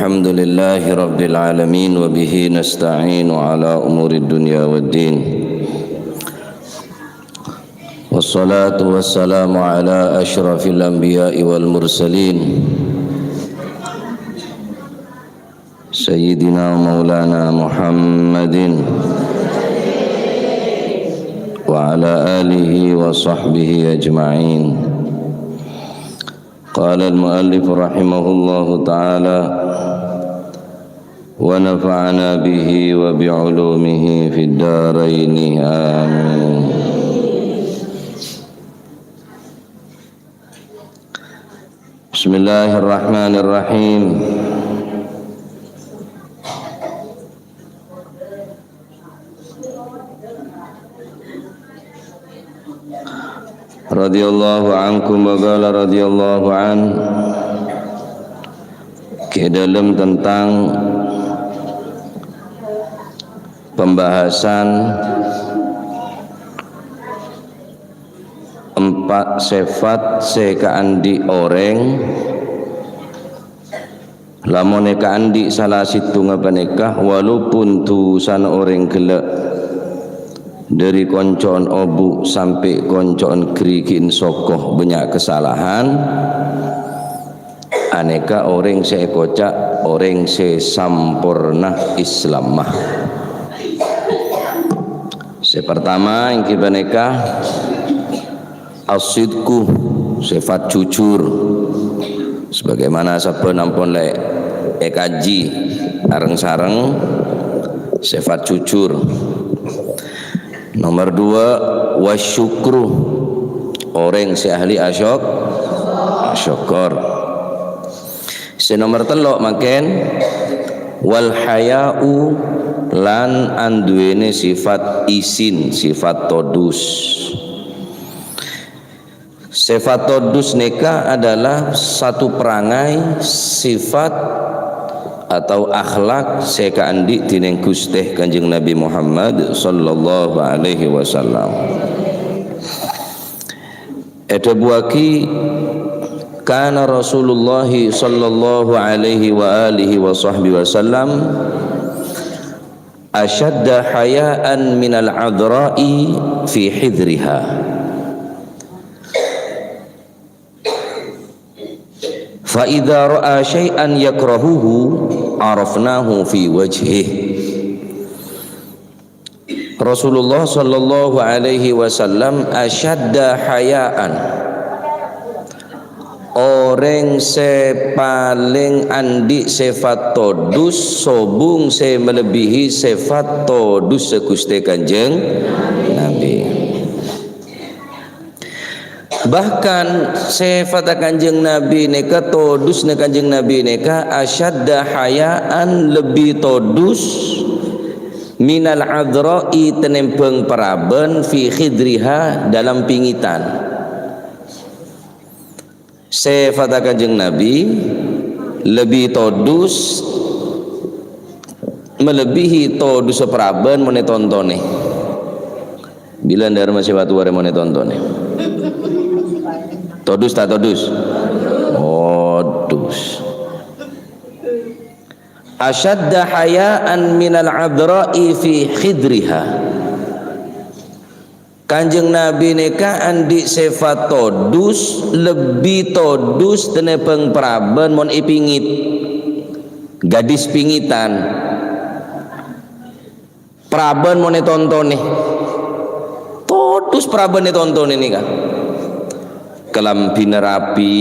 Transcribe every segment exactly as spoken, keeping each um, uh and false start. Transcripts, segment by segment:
الحمد لله رب العالمين، وبه نستعين على أمور الدنيا والدين. والصلاة والسلام على أشرف الأنبياء والمرسلين، سيدنا ومولانا محمد وعلى آله وصحبه أجمعين. قال المؤلف رحمه الله تعالى: ونفعنا به وبعلومه في الدارين، آمين. بسم الله الرحمن الرحيم. Radhiyallahu ankum wa qala radhiyallahu an. È dâlem tentang pembahasan empat sifat sè èkaandi' orèng, lamon èkaandi' sala sèttonga panèka, walaupun dhusana orèng ghellâ', dâri konco'an obu' sampè' konco'an ghârighina soko bânnya' kasalahan, anèka orèng sè èkoca' orèng sè samporna Islamma. Sè partama èngghi panèka as-sidqu, sifat jujur. Sebagaimana sabbhân ampon lè èkaji areng-sareng, sifat jujur. Nomor dua, wasyukru. Orèng sè ahli asyok-, asyokor. Sè nomor tello' mangkèn, wal haya'u, lan anduwènè sifat isin, sifat todus. Sifat todus nèka adalah satu perangai, sifat atau akhlak sè èkaandi' dhinèng Ghustè Kanjeng Nabi Muhammad sallallahu alaihi wasallam. Èdhâbuwâghi, kana Rasulullah sallallahu alaihi wa alihi wa sahbihi wasallam asyadda haya'an minal adra'i fi hidriha. Fa idza ra'a syai'an yakrahuhu arafnahu fi wajhih. Rasulullah sallallahu alaihi wasallam asyadda haya'an. Orèng sè palèng andi' sifat todus, sobung sè malebbihi sifat todus Ghustè Kanjeng Nabi. Bahkan, sifatta Kanjeng Nabi nèka, todusna Kanjeng Nabi nèka, asyadda haya'an, lebbi todus, minal adra'i, tènèmbhâng parabân, fi khidriha, dalam pingitan. Sifatta Kanjeng Nabi lebbi todus, malebbihi todussa parabân mon ètontonè. Bilâ dhâremma sè bâto arè mon ètontonè. Todus ta' todus? Todus. Asyadda haya'an minal adra'i fi khidriha. Kanjeng Nabi nèka andi' sifat todus, lebbi todus tènèmbhâng parabân mon èpingit. Gadis pingitan. Parabân mon ètontonè. Todus parabân ètontonè nèka. Kalambhina rapi,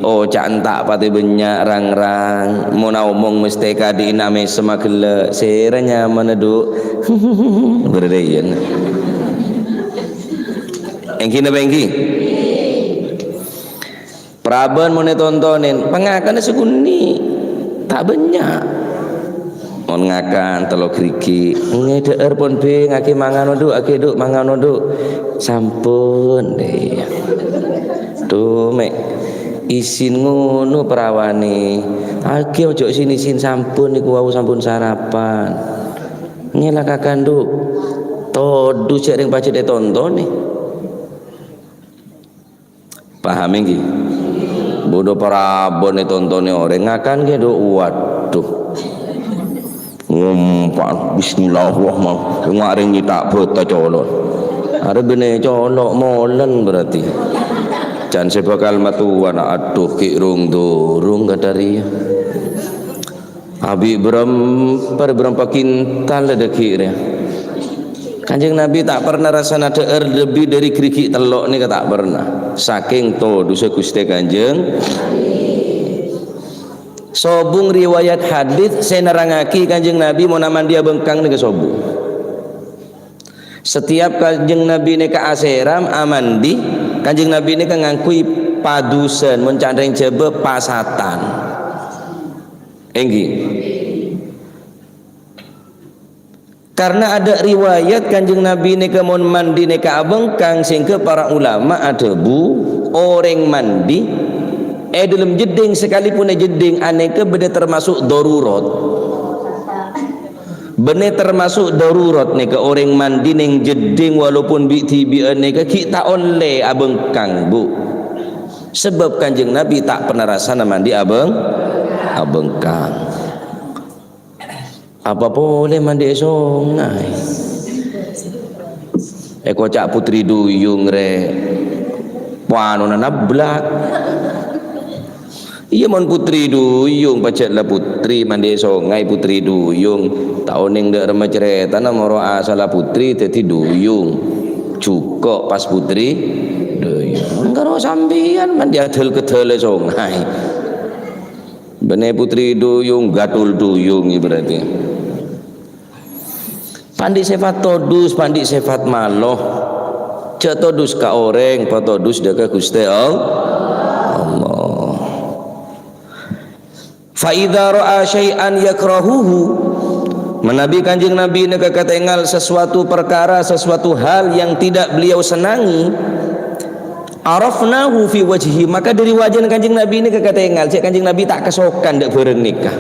oca' enta' patè bânnya' rang-rang, mon aomong mestè kadi'na mèsem aghellâ', sèra nyamana, Du'? Bârâ' rèyan. Èngghi napa èngghi? Parabân mon ètontonè, pangakanna sakonè', ta' bânnya'. Mon ngakan tello' ghârighi', ngèdhâ'âr pon bhingngaghi mangan, Du', aghi, Du', mangan, Du'. Sampon, dè. Dhu, mè' isin ngono parawanè. Aghi ojo' isin-isin sampon niku wau sampon sarapan. Ngèla kakan, Du'. Todus jhâ' rèng pajhât ètontonè. Paham èngghi? Bâdâ parabân ètontonè orèng ngakan ghi, Du', wat. Aduh. Ngompa', bismillahirrahmanirrahim. Ngareng nyita' bata colo'. Are bânnè colo' molen berarti. Can sè bhâkal matowa, aduh, ghi' rung-durung kadhâriyâ. Abi' bârâmpa, bârâmpa kintal dâggi' rèya. Kanjeng Nabi ta' pernah rassana dhâ'âr lebbi dâri ghrighi' tello' nèka ta' pernah. Sakèng todusâ Ghustè Kanjeng. Sobung riwayat hadits sè nerrangngaghi Kanjeng Nabi mon amandi abângkang nèka sobung. Setiap Kanjeng Nabi nèka asèram, amandi, Kanjeng Nabi nèka ngangghuy padusan, mon ca'na rèng Jhâbâ pasatan. Èngghi. Karena ada riwayat Kanjeng Nabi nèka mon mandi nèka abângkang, sehingga para ulama adhâbu, orèng mandi è dâlem jeddhing, sakalipun è jeddhing anèka bâdâ termasuk darurat. Bânnè termasuk darurat nèka, orèng mandi neng jeddhing walaupun bi'-dhibi'ân nèka ghi' ta' ollè abângkang, Bu. Sabâb Kanjeng Nabi ta' pernah rassana mandi abâng-, abângkang. Apa polè mandi è songay? Èkoca' putri duyung rè, panona nabblak. Iyâ, mon putri duyung, pajhât la putri, mandi è songay putri duyung. Ta' onèng dâ' remma carètana moro asalla putri dâddhi duyung. Jhuko' pas putri duyung. Karo sampèyan mandi adhâl-kedhâl è songay. Bânnè putri duyung, gatul duyung ibaratnya. Pandi' sèfat todus, pandi' sèfat malo. Jhâ' todus ka orèng, patodus dâ' ka Ghustè All-, Allah. Fa idza ra'a syai'an yakrahuhu, manabi Kanjeng Nabi nèka katèngal sesuatu perkara, sesuatu hal yang tidak beliau senangi, arafnahu fi wajhi, maka dâri wajhâna Kanjeng Nabi nèka katèngal, jhâ' Kanjeng Nabi ta' kasokan dâ' bhârâng nèka.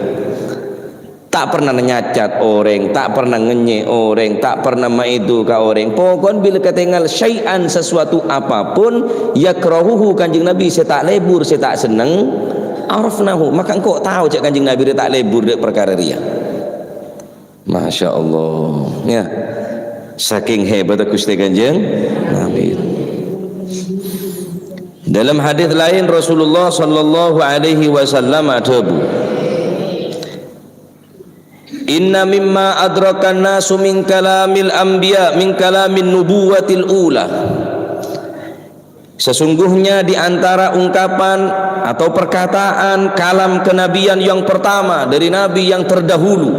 Ta' pernah nyacat orèng, ta' pernah ngènyè' orèng, ta' pernah maedu ka orèng. Pokon bilâ katèngal syai'an, sesuatu apapun, yakrahuhu Kanjeng Nabi sè ta' lebur, sè ta' senneng, arafnahu. Maka engko' tao jhâ' Kanjeng Nabi rè ta' lebur dâ' parkara rèya. Masya Allah. Ya. Saking hebat Ghustè Kanjeng Nabi. Dalam hadis lain Rasulullah sallallahu alaihi wasallam adhâbu, "Inna mimma adrakan nasu min kalamil anbiya, min kalamin nubuwatil ula." Sesungguhnya di antara ungkapan atau perkataan kalam kenabian yang pertama dari nabi yang terdahulu.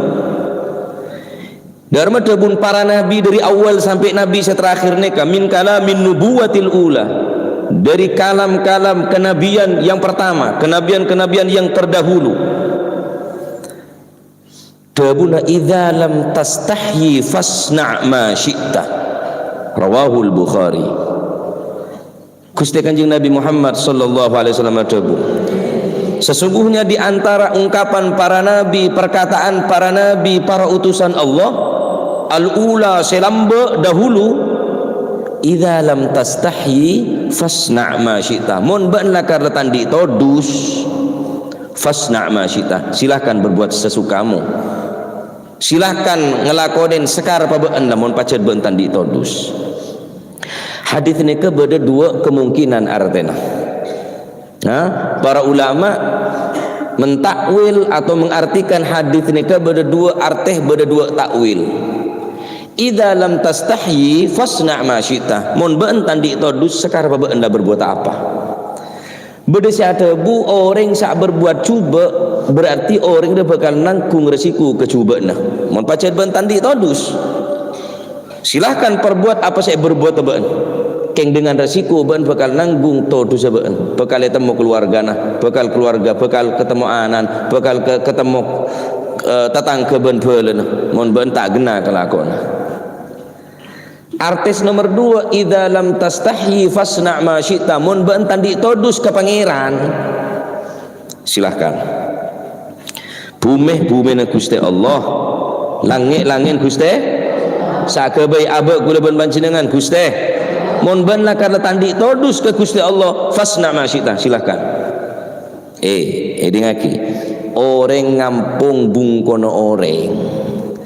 Dâ' remma dhâbuna para nabi dâri awal sampè' nabi sè terakhir nèka, min kalamin nubuwatil ula. Dâri kalam-kalam kenabian yang pertama, kenabian-kenabian yang terdahulu. Dhâbuna, "Idza lam tastahyi fasna' ma syi'ta." Rawahul Bukhari. Ghustè Kanjeng Nabi Muhammad sallallahu alaihi wasallam adhâbu, "Sesungguhnya di antara ungkapan para nabi, perkataan para nabi, para utusan Allah, al-ula, sè lambâ' dahulu, 'Idza lam tastahyi fasna' ma syi'ta.'" Mon bâ'na lakar ta' andi' todus, "Fasna' ma syi'ta." Silahkan berbuat sesukamu. Silahkan ngalakonè sakarebbhâ bâ'na, mon pajhât bâ'na ta' andi' todus. Hadis nèka bâdâ dua kemungkinan artèna. Nah, para ulama mentakwil atau mengartikan hadis nèka bâdâ dua artè, bâdâ dua takwil. "Idza lam tastahyi fasna' ma syi'ta." Mon bâ'na ta' andi' todus, sakarebbhâ bâ'na berbuat apa. Bâdâ sè adhâbu, orèng sè berbuat jhubâ', berarti orèng rèya bhâkal nanggung resiko kajhubâ'na. Mon pajhât bâ'na ta' andi' todus, silahkan perbuat apa sè berbuat bâ'na. Kèng dengan resiko bâ'na bhâkal nanggung todussa bâ'na. Bhâkal ètemmo keluargana, bhâkal keluarga, bhâkal ketemmo ana'na, bhâkal ke-, ketemmo, eh, tatangghâ bân bhâlâna. Mon bâ'na ta' ghenna kalakowanna. Artès nomer dua, "Idza lam tastahyi fasna' ma syi'ta." Mon bâ'na ta' andi' todus ka Pangèran, silahkan. Bhumè, bhumèna Ghustè Allah. Langngè', langngè'na Ghustè. Saghâbây abâ' kaulâ bân panjhennengngan, Ghustè. Mon bâ'na lakar ta' andi' todus ka Ghustè Allah, fasna' ma syi'ta, silahkan. Eh, èdingngaghi. Orèng ngampong bungkona orèng.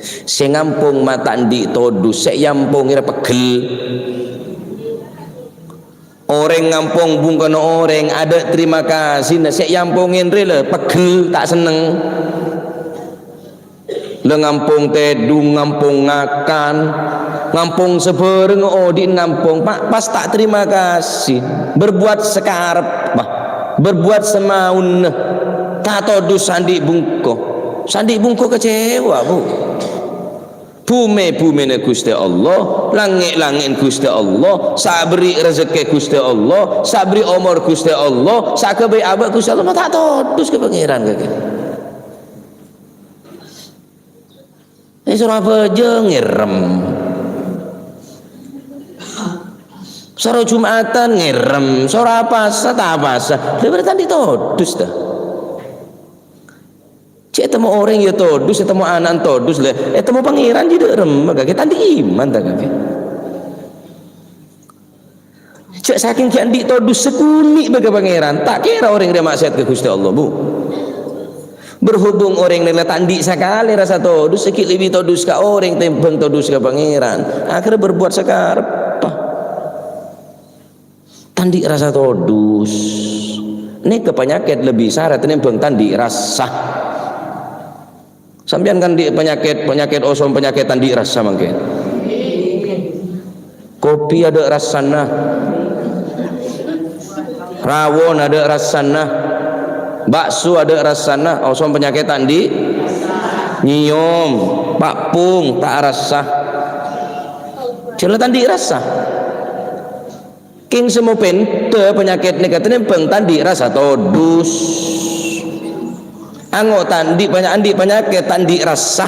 Sè ngampong ma' ta' andi' todus, sè èamponge ra pegghel. Orèng ngampong bungkona orèng, adâ' terima kasina, sè èamponge rè la pegghel, ta' senneng. La ngampong tèdung, ngampong ngakan, ngampong sabârâng odi'na ngampong, pa-, pas ta' terima kasih, berbuat sakareppa, berbuat samaunna, ta' todus sè andi' bungko. Sè andi' bungko kecewa, Bu. Bume-bumena Guste Allah, langnge'-langnge'na Guste Allah, sè aberri' rejekke Guste Allah, sè aberri' omor Guste Allah, sè aghâbây abâ' Guste Allah, ma' ta' todus ka Pangeran kakè. Eh, soro abhâjâng ngèrèm. Soro Jum'atan ngèrèm, soro apasa ta' apasa. Lha berarti ta' andi' todus ta? Cè' ètemmo orèng ya todus, ètemmo ana'na todus, lè, ètemmo Pangeran jiyâ dâ' remma kakè, ta' andi' iman ta kakè? Cè' sakèng ghi' andi' todus sakonè' bhâi ka Pangeran, ta' kèra orèng rè ma'siyat ka Guste Allah, Bu. Berhubung orèng rè la ta' andi' sakalè rasa todus, ghi' lebbi todus ka orèng tèmbhâng todus ka Pangeran. Akhirnya berbuat sakareppa. Ta' andi' rasa todus. Nèka panyakèt lebbi sara tènèmbhâng ta' andi' rasa. Sampèyan kan andi' panyakèt, panyakèt osom, panyakèt ta' andi' rasa mangkèn. Kopi adâ' rassana. Rawon adâ' rassana. Bakso adâ' rassana. Osom panyakèt ta' andi'. Nyèyom, pa'pung, ta' arassa. Jhâ' la ta' andi' rasa. Kèng sè mopènḍâ panyakèt nèka tènèmbhâng ta' andi' rasa todus. Ango' ta' andi' panya-, andi' panyakèt ta' andi' rasa.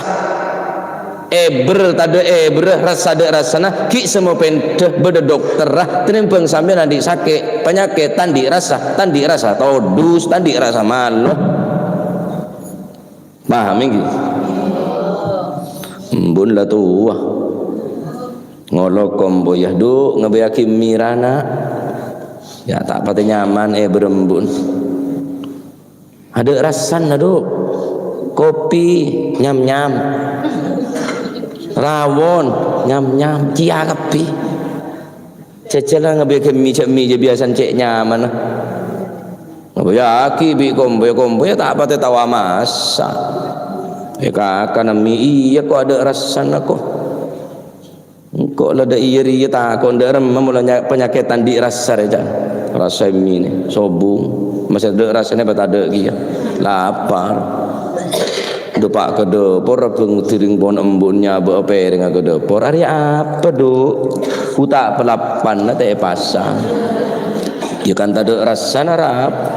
Èbher tadâ' èbherra, rasa tadâ' rassana, ghi' sè mopènḍâ bâḍâ dokterra, tènèmbhâng sampèyan andi' sakè', panyakèt ta' andi' rasa, ta' andi' rasa todus, ta' andi' rasa malo. Paham ènggi? Embu'na la towa. Ngolok kompoyya, "Dhu', ngabâyâghi mi' ra, Na'." Ya, ta' patè nyaman èbherra embu'na. Adâ' rassana, Dhu'. Kopi, nyam-nyam. Rawon, nyam-nyam. Kèya kabbhi. Jhâjhâlâ ngabâyâghi mi' jhâ' mi' jiyâ biyasana cè' nyamana. Ngabâyâghi bi' kompoyya, kompoyya ta' patè tao amassa. Èkakana mi' iyâ ko' adâ' rassana ko'. Engko' la dâ' iyâ rèya tako' dâ' remma mola nya-, panyakèt ta' andi' rasa rè, ca'. Rasa mi' nè, sobung. Masè adâ' rasana apa tadâ' kèya. Lapar. Dâpa' ka dâpor, abâng dhiring pon embu'na nyabâ'â pèrèngnga ka dâpor. "Arèya apa, Dhu'? Gu ta' palappanna ta' èpasang." "Yâ kan tadâ' rassana, ra apa?"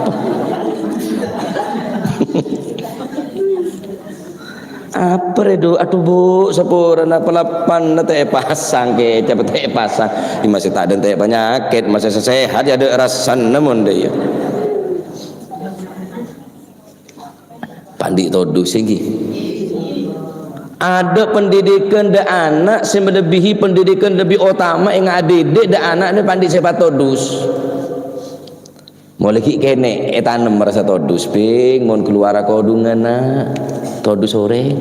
"Apa rè, Dhu'? Adhu, Bu, saporana palappanna ta' èpasang, kècap ta' èpasang." Yâ masè ta' dântè' panyakèt, masè sè sehat yâ adâ' rassana mon dâ' iyâ. Ta' andi' todus ènggi. Adâ' pendidikan dâ' ana' sè malebbihi pendidikan lebbi otama è ngadidik dâ' ana' nè ta' andi' sèpat todus. Molaè ghi' kènè' ètanem rasa todus, Bhing, mon kalowara kodhunganna todus orèng.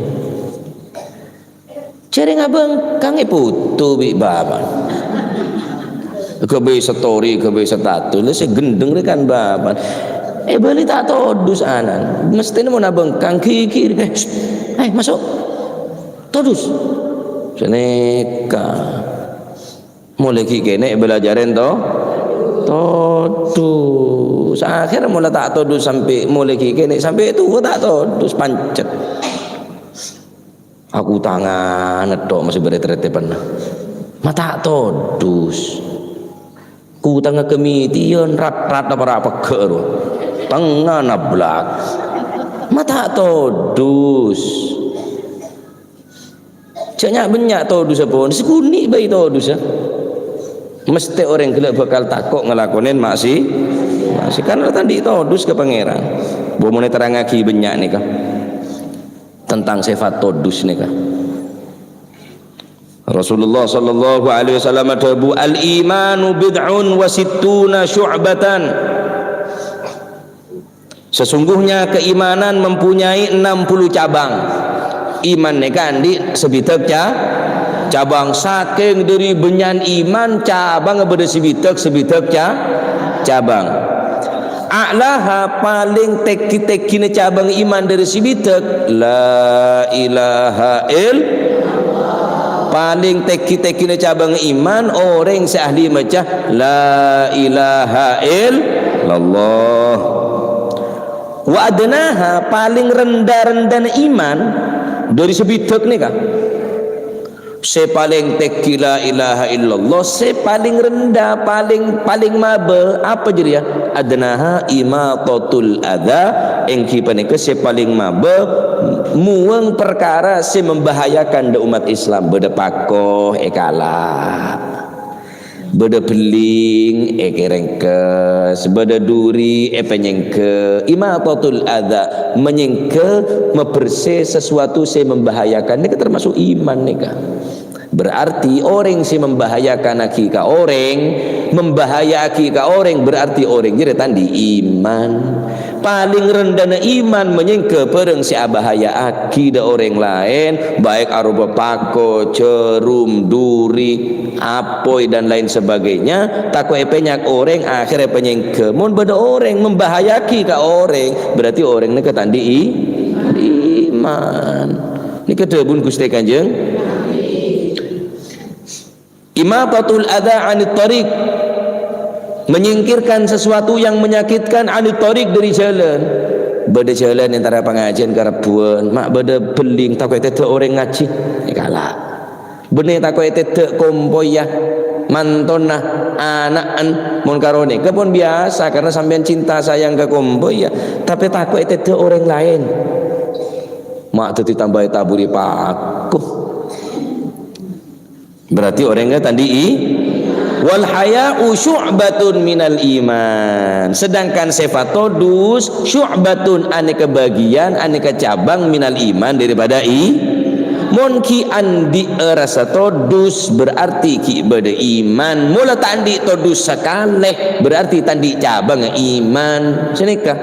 Jhârèng abângkang èpoto bi' bapa'na. Ghâbây story, ghâbây status, la sè ghendheng rè kan bapa'na. Èbâli ta' todus ana'na. Mesthèna mon abângkang ghighiri, "Eh, sst, eh, maso'. Todus." Sanèka. Molaè ghi' kènè' èbâlâjârâ to? Todus. Akhèrra mola ta' todus sampè' molaè ghi' kènè' sampè' towa ta' todus, pancet. Aku tangana tok masih berèt-rètèpanna. Ma' ta' todus. Kutangnga kemitian, rat-rat apa ra' pegghâ' rowa. Tengngana blak. Ma' ta' todus. Jhâ' nya'-bânnya' todusa pon, sakonè' bhâi todusa. Mesthè orèng ghellâ' bhâkal tako' ngalakonè maksi-, maksiat. Karna ta' andi' todus ka Pangèran. Bo mon èterrangngaghi bânnya' nèka. Tentang sèfat todus nèka. Rasulullah sallallahu alaihi wasallam adhâbu, "Al-imanu bid'un wa sittuna syu'batan." Sesungguhnya keimanan mempunyai enam puluh cabang. Iman nèka andi' sabidhâk ca-, cabang. Sakèng dhâri bânnya'an iman, cabangnga bâdâ sabidhâk, sabidhâk ca-, cabang. A'laha, palèng tèngghi-tèngghina cabang iman dhâri sabidhâk, la ilaha ill-, palèng tèngghi-tèngghina cabang iman orèng sè ahli maca la ilaha illallah. Wa adnaha, palèng rendha-rendhana iman dhâri sabidhâk nèka. Sè palèng tèngghi la ilaha illallah, sè palèng rendha, palèng, palèng mabâ, apa jârèya? Adnaha imatatul adza, èngghi panèka sè palèng mabâ, mowèng parkara sè membahayakan dâ' ommat Islam, bâdâ pako èkala'. Bâdâ bellèng èkèrèngkes, bâdâ duri èpanyèngghâ. Imatatul adza, manyèngghâ, mabersè sasuatu sè membahayakan. Nèka termasuk iman nèka. Berarti orèng sè membahayakan aghi ka orèng, membahaya'aghi ka orèng, berarti orèng jârèya ta' andi' iman. Palèng rendhâna iman manyèngghâ bhârâng sè abahaya'aghi dâ' orèng laèn, baik aropa pako, jhârum, duri, apoy, dan lain sebagainya, tako' èpènyak orèng, akhèrra èpanyèngghâ. Mon bâdâ orèng membahaya'aghi ka orèng, berarti orèng nèka ta' andi' i-, iman. Nèka dhâbuna Ghustè Kanjeng. Imatatul adza 'anit thariq, menyingkirkan sesuatu yang menyakitkan, 'anit thariq, dari jalan. Bâdâ jalan èntara pangajiân ka rebbhuwân, ma' bâdâ bellèng, tako' ètèdhâ' orèng ngajhi, èkala'. Bânnè tako' ètèdhâ' kompoyya, mantona, ana'en, mon karo nèka pon biyasa karena sampèyan cinta sayang ka kompoyya, tapè tako' ètèdhâ' orèng laèn. Ma' dhâddhi tambâ ètaburi pako. Berarti orèng ta' andi' i-, wal haya'u syu'batun minal iman. Sedangkan sèfat todus, syu'batun, anèka bâgiyân, anèka cabang, minal iman, daripada i-, mon ghi' andi' rasa todus, berarti ghi' bâdâ iman. Mola ta' andi' todus sakalè, berarti ta' andi' cabang iman. Sanèka.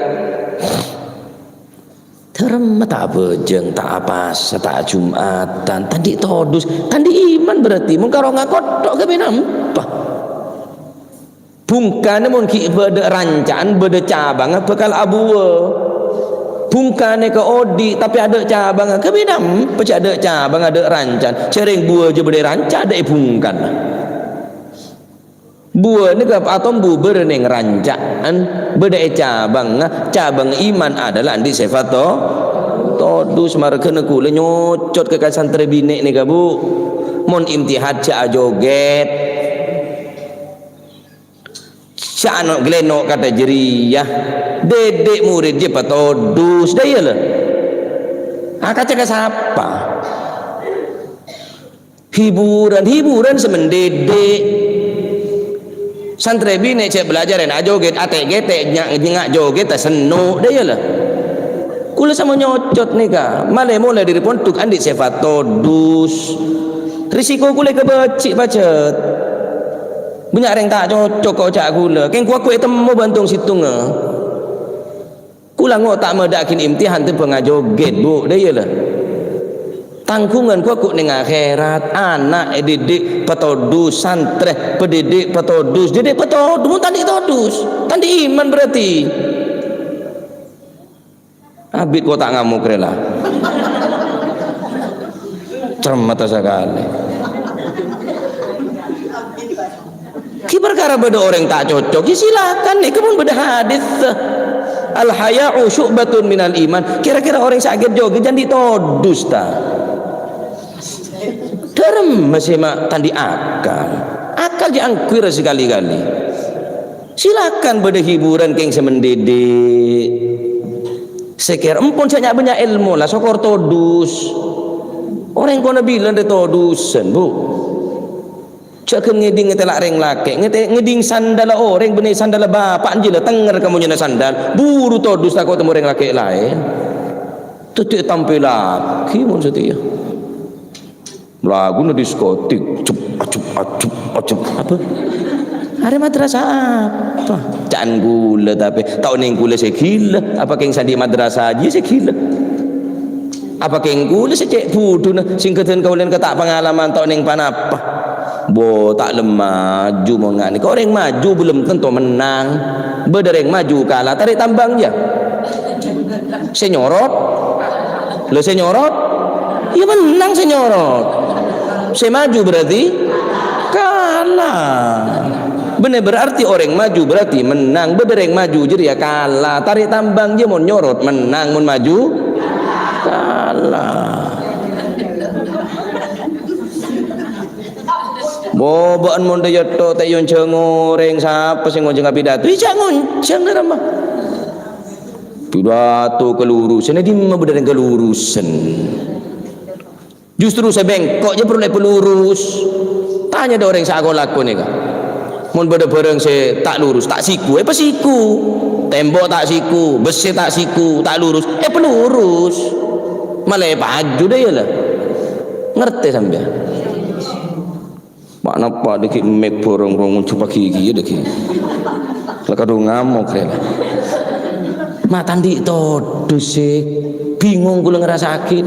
Dhâremma ta' abhâjâng, ta' apasa, ta' ajum'atan, ta' andi' todus, ta' andi' iman berarti. Mon karo ngako tok ghâbây nampa. Bhungkana mon ghi' bâdâ ranca'an, bâdâ cabangnga bhâkal abuwâ. Bhungkana ka odi', tapè adâ' cabangnga, ghâbây nampa jhâ' adâ' cabang, adâ' ranca'an. Jhârèng buwâ jhâ' bâdâ è ranca', adâ' è bhungkana. Buwâ nèka atombu bârâ neng ranca'an, bâdâ è cabangnga, cabang iman adalah andi' sèfat to-, todus. Marghâna kaulâ nyocot ka, ka santrè binè' nèka, Bu. Mon imtihan jhâ' ajogèt. Jhâ' ano' ghlèno' kadhâ' jârèya. Dhidhi' murid jiyâ patodus, dâ' iyâ la. Akaca ka sapa? Hiburan, hiburan sè mandhidhi'. Santrè binè' jhâ' bhâlâjhâr ènga' jogèt, atè'-kètè' nya-, nyenga' jogèt, ta' senno', dâ' iyâ la. Kaulâ sama nyocot nèka, malè molaè dhâri pondhuk andi' sèfat todus. Risiko kaulâ èkabâjhi' pajhât. Bânnya' rèng ta' cocok ko' ca' kaulâ, kèng ko'-, ko' ètemmo bân tong-sèttongnga. Kaulâ ngo' ta' madâ'aghin imtihan tèmbhâng ajogèt, Bu, dâ' iyâ la. Tangghungan ko'-, ko' neng akhèrat, ana' èdhidhi' patodus, santrè padhidhi' patodus, dhidhi' patodus, mon ta' andi' todus, ta' andi' iman berarti. Abit ko' ta' ngamok rè la. Cermata sakalè. Ghi' parkara bâdâ orèng ta' cocok, ya silakan, nèka mon bâdâ hadis. Al haya'u syu'batun minal iman. Kira-kira orèng sè ajhâgâ jhâ' andi' todus ta? Dhâremma sè ma' ta' andi' akal. Akal jhâ' angghuy ra sakali-kali. Silakan bâdâ hiburan kèng sè mandhidhi'. Sè kèra empon sè nya'-bânnya' èlmo la sokor todus. Orèng kona bilân rè todusan, Bu. Jhâ' ghân ngèdhing ngètèla' rèng lakè', ngètè-, ngèdhing sandalla orèng bânnè sandalla bapa' jiyâ la tèngngèr kamonyèna sandal, buru todus tako' temmo rèng lakè' laèn. Dhâddhi ètampèllaghi mon satèya. Laguna diskotik, cep, acep, acep, acep. Apa? Arè madrasah apa? Ca'an kaulâ tapè, ta' onèng kaulâ sè ghilâ. Apa kèng sè andi' madrasah jiyâ sè ghilâ? Apa kèng kaulâ sè cè' budhuna, sè ghâdhân kaulâ kata' pangalaman ta' onèng ponapa? Bo, ta' lem maju mon nga' nèka. Orèng maju belum tentu menang. Bâdâ rèng maju kala, tarè' tambang jiyâ. Sè nyorot. Lha sè nyorot? Yâ menang sè nyorot. Sè maju berarti kala. Bânnè berarti orèng maju berarti menang. Bâdâ rèng maju jârèya kala. Tarè' tambang jiyâ mon nyorot menang, mon maju kala. Bo, bâ'ân mon dâ' yâ tho ta' èyonjhâng orèng, sapa sè ngonjhâng apidato? Iyâ, jhâ' ngonjhâng, dâ' ramma. Pidato kalurusan, è dimma bâdâ rèng kalurusan? Justru sè bengko' jâ parlo èpalurus. Tanya dâ' orèng sè ako-lako nèka. Mon bâdâ bhârâng sè ta' lurus, ta' siku, èpasiku. Tembok ta' siku, bessè ta' siku, ta' lurus, èpalurus. Malè paju dâ' iyâ la. Ngartè sampèyan? Ma' napa dâgghi' mèk bhârâng rongon jhâ' pagigiyâ dâgghi'. La kadhung ngamok rè la. Ma' ta' andi' todus sè bingung kaulâ ngrasa'aghi.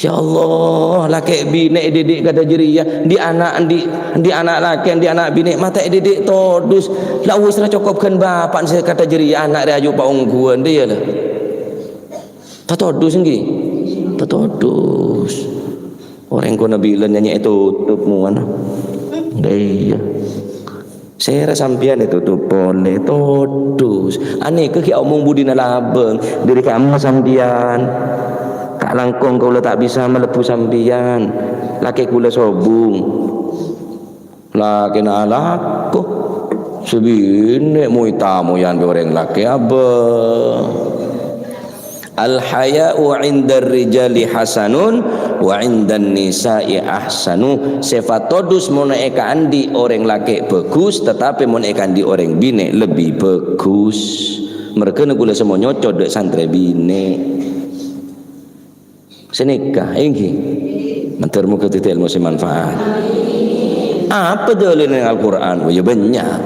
Ya Allah, lakè' binè' èdidik kadâ' jârèya, andi' ana', andi', andi' ana' lakè', andi' ana' binè', ma' ta' èdidik todus. La wis ra cokop ghân bapa'na sè kadâ' jârèya, ana' rè aju paongghuwân, dâ' iyâ la. Tatodus, ènggi? Tatodus. Orèng kona bilân nyanyè ètotop mowana. Lah iyâ. Sèra sampèyan ètotop polè, todus. Anèka ghi' omong budina labâng. Dâri kamma sampèyan? Ta' langkong kaulâ ta' bisa malebbhu sampèyan. Lakè kaulâ sobung. Lakèna alako. Sè binè' moy-tamoyan bi' orèng lakè' abâ. Al-haya'u 'indar rijali hasanun wa 'indan nisa'i ahsanu. Sèfat todus mon èkaandi' orèng lakè' bhâghus, tatapè mon èkaandi' orèng binè' lebbi bhâghus. Marghâna kaulâ semmo nyoco dâ' santrè binè'. Sanèka, ènggi. Mandhâr moghâ dhâddhi èlmo sè manfaat. Apa dâlil neng Al-Qur'an? Oh, ya bânnya'.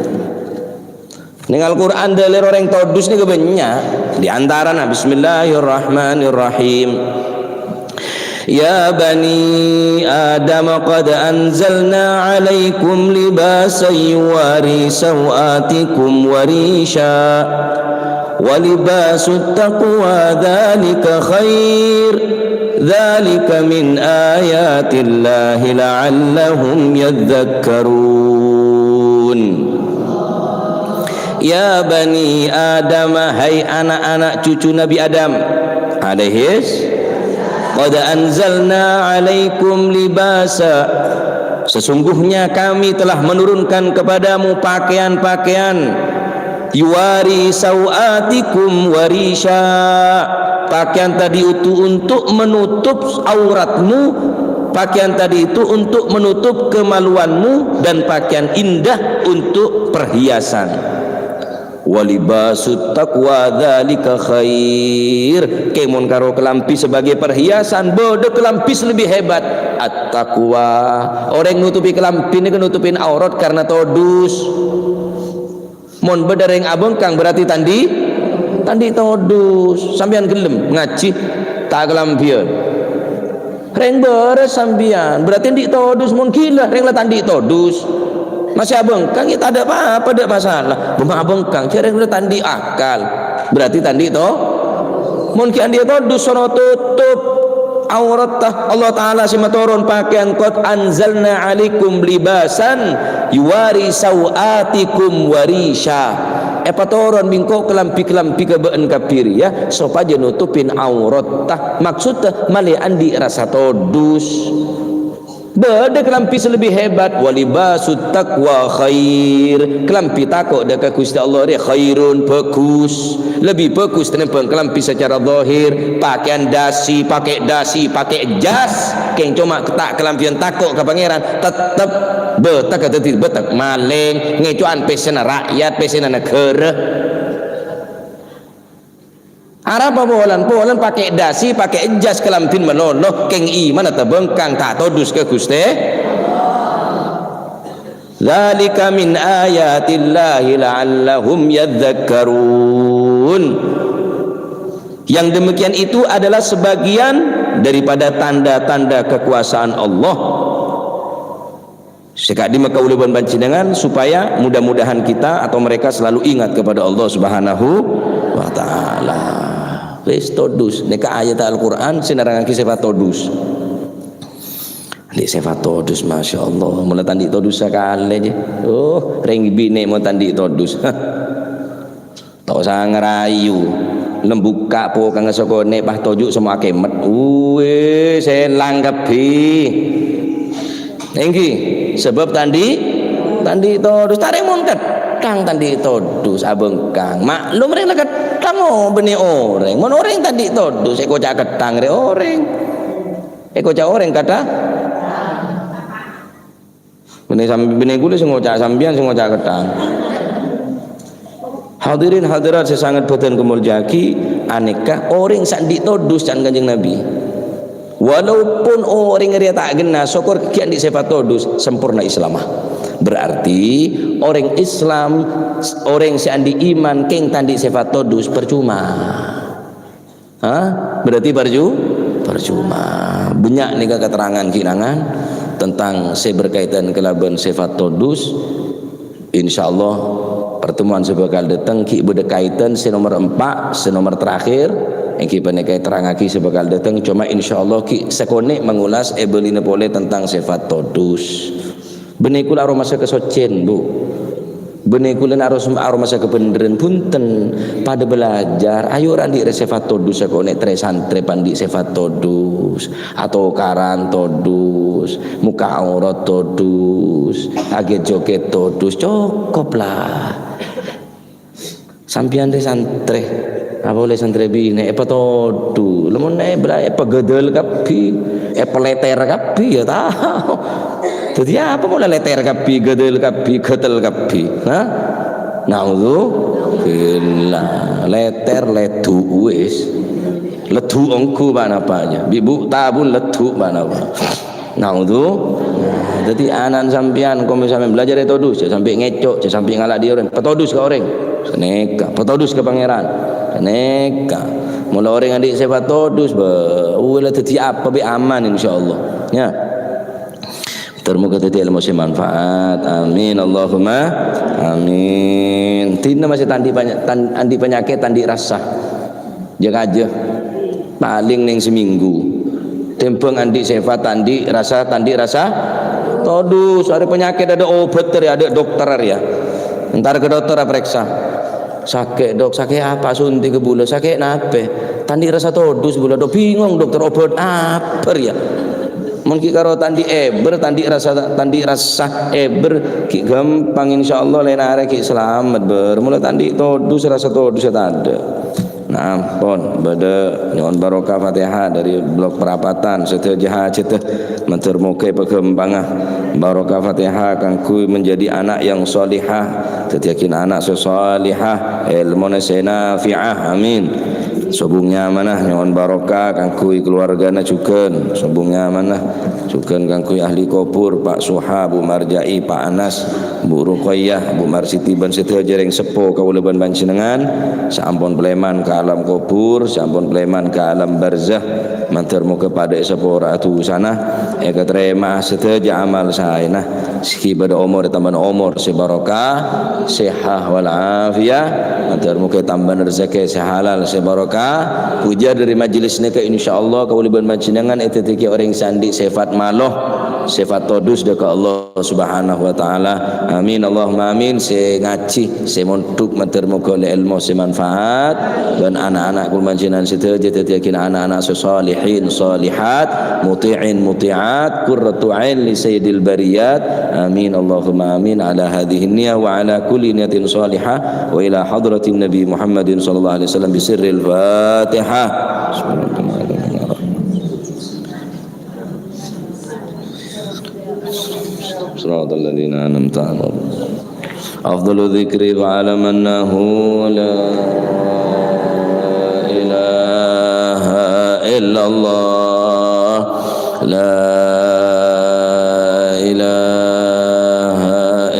Neng Al-Qur'an dâlil orèng todus nèka bânnya'. Di antarana, Bismillahirrahmanirrahim. Ya bani Adam, qad anzalna 'alaikum libasan yuwari sawatikum wa risha. ولباس التقوى ذلك خير ذلك من آيات الله لعلهم يذكرون. Ya bani Adam, hai ana'-ana' cucu Nabi Adam, alaihis, qad anzalna 'alaikum libasa, sesungguhnya Kami telah menurunkan kepadamu pakaian-pakaian yuwari sawatikum wa risha. Pakaian tadi itu untuk menutup auratmu, pakaian tadi itu untuk menutup kemaluanmu, dan pakaian indah untuk perhiasan. Wa libasut taqwa dzalika khair. Kèmon karo kalambhi sebagai perhiasan, bâdâ kalambhi sè lebbi hebat. At-taqwa. Orèng nutupi kalambhi nèka nutupi aurat karena todus. Mon bâdâ rèng abângkang, berarti ta' andi', ta' andi' todus. Sampèyan ghellem ngajhi, ta' kalambhiyân. Rèng bârâs sampèyan, berarti andi' todus. Mon ghilâ, rèng la ta' andi' todus. Masè abângkang, ya tadâ' pa-apa, tadâ' masalah. Bâ' ma' abângkang, jhâ' rèng la ta' andi' akal. Berarti ta' andi' to-, mon ghi' andi' todus, soro tutup. Auratta. Allah Ta'ala sè matoron pakèyan, "Qad anzalna 'alaikum libasan yuwari sawatikum wa risha." Èpatoron bi' engko' kalambhi-kalambhi ka bâ'na kabbhi rèya, sopajâ nutupin auratta. Maksoddhâ, malè andi' rasa todus. Bâdâ kalambhi sè lebbi hebat, "Wa libasut taqwa khair." Kalambhi tako' dâ' ka Ghustè Allah rèya khairun, bhâghus. Lebbi bhâghus tènèmbhâng kalambhi sacara zahir, pakèyan dasi, pakè' dasi, pakè' jas, kèng coma ta' kalambhiyân tako' ka Pangèran, tettep bâtègghâ dhâddhi bâtègghâ malèng, ngèco'an pèssèna ra'yat, pèssèna naghârâ. Arapa polana? Polana pakè' dasi, pakè' jas, kalambhina malolo, kèng imanna tabângkang, ta' todus ka Ghustè. Dzalika min ayatillahi la'allahum yadzakkarun. Yang demikian itu adalah sebagian daripada tanda-tanda kekuasaan Allah. Sè ka'dimma kaulâ bân panjhennengan, supaya mudah-mudahan kita atau mereka selalu ingat kepada Allah Subhanahu wa Ta'ala. Wis, todus. Nèka ayat Al-Qur'an sè nerrangaghi sèfat todus. Andi' sèfat todus, Masya Allah. Mula ta' andi' todus sakalè, jâ. Oh, rèng binè' mon ta' andi' todus. Ta' osa ngarayu. Lem bukka' pokangnga sakonè' pas toju' semmo akèmet. Uwè, sèlang kabbhi. Èngghi, sabâb ta' andi', ta' andi' todus. Tarèng mon kèttang ta' andi' todus, abhângkang. Maklum rèng la kèttang, oh, bânnè orèng. Mon orèng ta' andi' todus, èkoca' kèttang rè orèng. Èkoca' orèng kata. Bânnè sam-, bânnè kulâ sè ngoca' sampèyan sè ngoca' kèttang. Hadirin hadirat sè sanget bhâdhân kamoljâ'aghi, anèka orèng sè andi' todus can Kanjeng Nabi. Walaupun orèng rèya ta' ghenna, sokor ghi' andi' sèfat todus, samporna Islamma. Berarti orèng Islam, orèng sè andi' iman kèng ta' andi' sèfat todus, parcoma. Ha? Berarti parju-, parcoma. Bânnya' nèka katerrangan ghi' nangan tentang sè berkaitan kalabân sèfat todus. Insyaallah, pertemuan sè bhâkal dâteng ghi' bâdâ kaitân sè nomer empa', sè nomer terakhir, èngghi panèka èterrangaghi sè bhâkal dâteng. Coma insyaallah ghi' sakonè' mangulas èbâlina polè tentang sèfat todus. Bânnè kulâ aromasa kasoccèn, Bu. Bânnè kulâ aros-, aromasa kabhendherrân, bhunten. Padâ bâlâjâr, ayo ra andi' rè sèfat todus sakonè', trè-santrè pa andi' sèfat todus, atokaran todus, mokka' aurat todus, aghât-jhâghât todus, cokop la. Sampèyan rè santrè, apa polè santrè binè', èpatodus. Lamon èbla-, èpaghâdâl kabbhi, èpalètèr kabbhi, ya tao. Dhâddhi apa polè lètèr kabbhi, ghâdâl kabbhi, ghâtel kabbhi? Ha? Naudzubillah. Lètèr, leddhu', wis. Leddhu' ongghu pa-napa, ya. Bi' bu' tabun leddhu' pa-napa. Naudzu-, dhâddhi ana'na sampèyan, komè sampèyan bâlâjâr ètodus, jhâ' sampè' ngèco', jhâ' sampè' ngala' dhi' orèng. Patodus ka orèng. Sanèka, patodus ka Pangèran. Sanèka. Mula orèng andi' sèfat todus, bâ, uwè la dhâddhi apa bi' aman, insyaallah. Ya. Ter moghâ dhâddhi èlmo sè manfaat. Amin. Allahumma amin. Dhina masih ta' andi' panya-, ta' andi' panyakèt, ta' andi' rassa. Jâ-kajâ. Palèng neng samènggu. Tèmbhâng andi' sèfat, ta' andi' rassa, ta' andi' rassa. Todus, arè panyakèt adâ' obhât, arè adâ' dokter, arè, ya. Entar ka dokter, aparèksa. "Sakè', Dok, sakè' apa suntik bulâ? Sakè' napè?" "Ta' andi' rassa todus bulâ, Dok." "Bingong, dokter, obhât apa, arè, ya?" Mon ghi' karo ta' andi' èbâr, ta' andi' rassa, ta' andi' rassa èbâr, ghi' ghâmpang, insyaallah, lènarè ghi' salamet, bâr. Mula ta' andi' todus, rassa todus, ya tadâ'. Nah, pon, bâdâ nyo'on barokah Fatihah dâri Blok Perapatan, sadhâjâ hajhâddhâ, mandhâr moghâ èpaghâmpanga. Barokah Fatihah kaangghuy menjadi anak yang shalihah, dhâddhiyâghin ana' sè shalihah, èlmona sè nafi'ah. Amin. Sobung nyamana nyo'on barokah kaangghuy keluargana jhughân. Sobung nyamana jhughân kaangghuy ahli kobhur, Pa' Suha, Bu Marjai, Pa' Anas, Bu Ruqayyah, Bu Marsiti, bân sadhâjâ rèng seppo kaulâ bân panjhennengngan, sè ampon palèman ka alam kobhur, sè ampon palèman ka alam barzah, mandhâr moghâ padâ èsapora dhusana, èkatarèma sadhâjâ amal saèna. Sè ghi' bâdâ omor ètambâna omor sè barokah, sehah wal afiyah, mandhâr moghâ ètambâna rejhekkè sè halal sè barokah. Bujâr dâri majelis nèka, insyaallah, kaulâ bân panjhennengngan èdhâddhiyâghi orèng sè andi' sèfat malo, sèfat todus dâ' ka Allah Subhanahu wa Ta'ala. Amin, Allahumma amin. Sè ngajhi, sè mondhuk, mandhâr moghâ ollè èlmo sè manfaat, bân ana'-ana' kaulâ panjhennengngan sadhâjâ dhâddhiyâghin ana'-ana' sè shalihin, shalihat, muti'in, muti'at, qurratu ain li sayyidil bariyat. Amin, Allahumma amin. Ala hadhihi niyah wa ala kulli niyatin shalihah wa ila hadratin Nabi Muhammadin sallallahu alaihi wasallam bi sirril Fatihah. Shiratal ladzina an'amta 'alaihim. Afdalu dzikri fa'lam annahu la ilaha illallah. La ilaha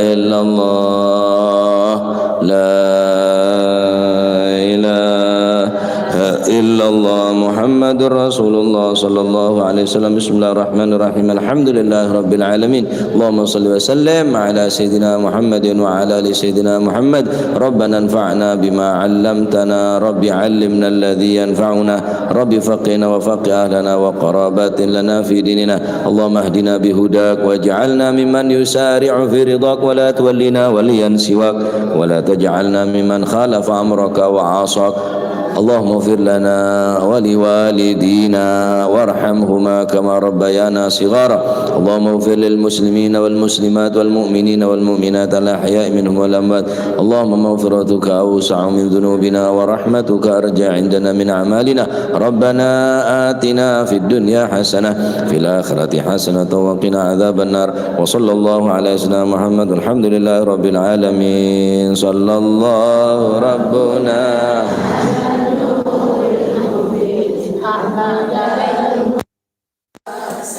إلا الله محمد رسول الله صلى الله عليه وسلم. بسم الله الرحمن الرحيم. الحمد لله رب العالمين. اللهم صل وسلم على سيدنا محمد وعلى آل سيدنا محمد. ربنا انفعنا بما علمتنا. رب علمنا الذي ينفعنا. رب فقهنا وفقه أهلنا وقرابات لنا في ديننا. اللهم اهدنا بهداك واجعلنا ممن يسارع في رضاك ولا تولنا وليا سواك ولا تجعلنا ممن خالف أمرك وعصاك. اللهم اغفر لنا ولوالدينا وارحمهما كما ربيانا صغارا. اللهم اغفر للمسلمين والمسلمات والمؤمنين والمؤمنات الأحياء منهم والأموات. اللهم مغفرتك أوسع من ذنوبنا ورحمتك أرجى عندنا من أعمالنا. ربنا آتنا في الدنيا حسنة في الآخرة حسنة وقنا عذاب النار. وصلى الله على سيدنا محمد. الحمد لله رب العالمين. صلى الله ربنا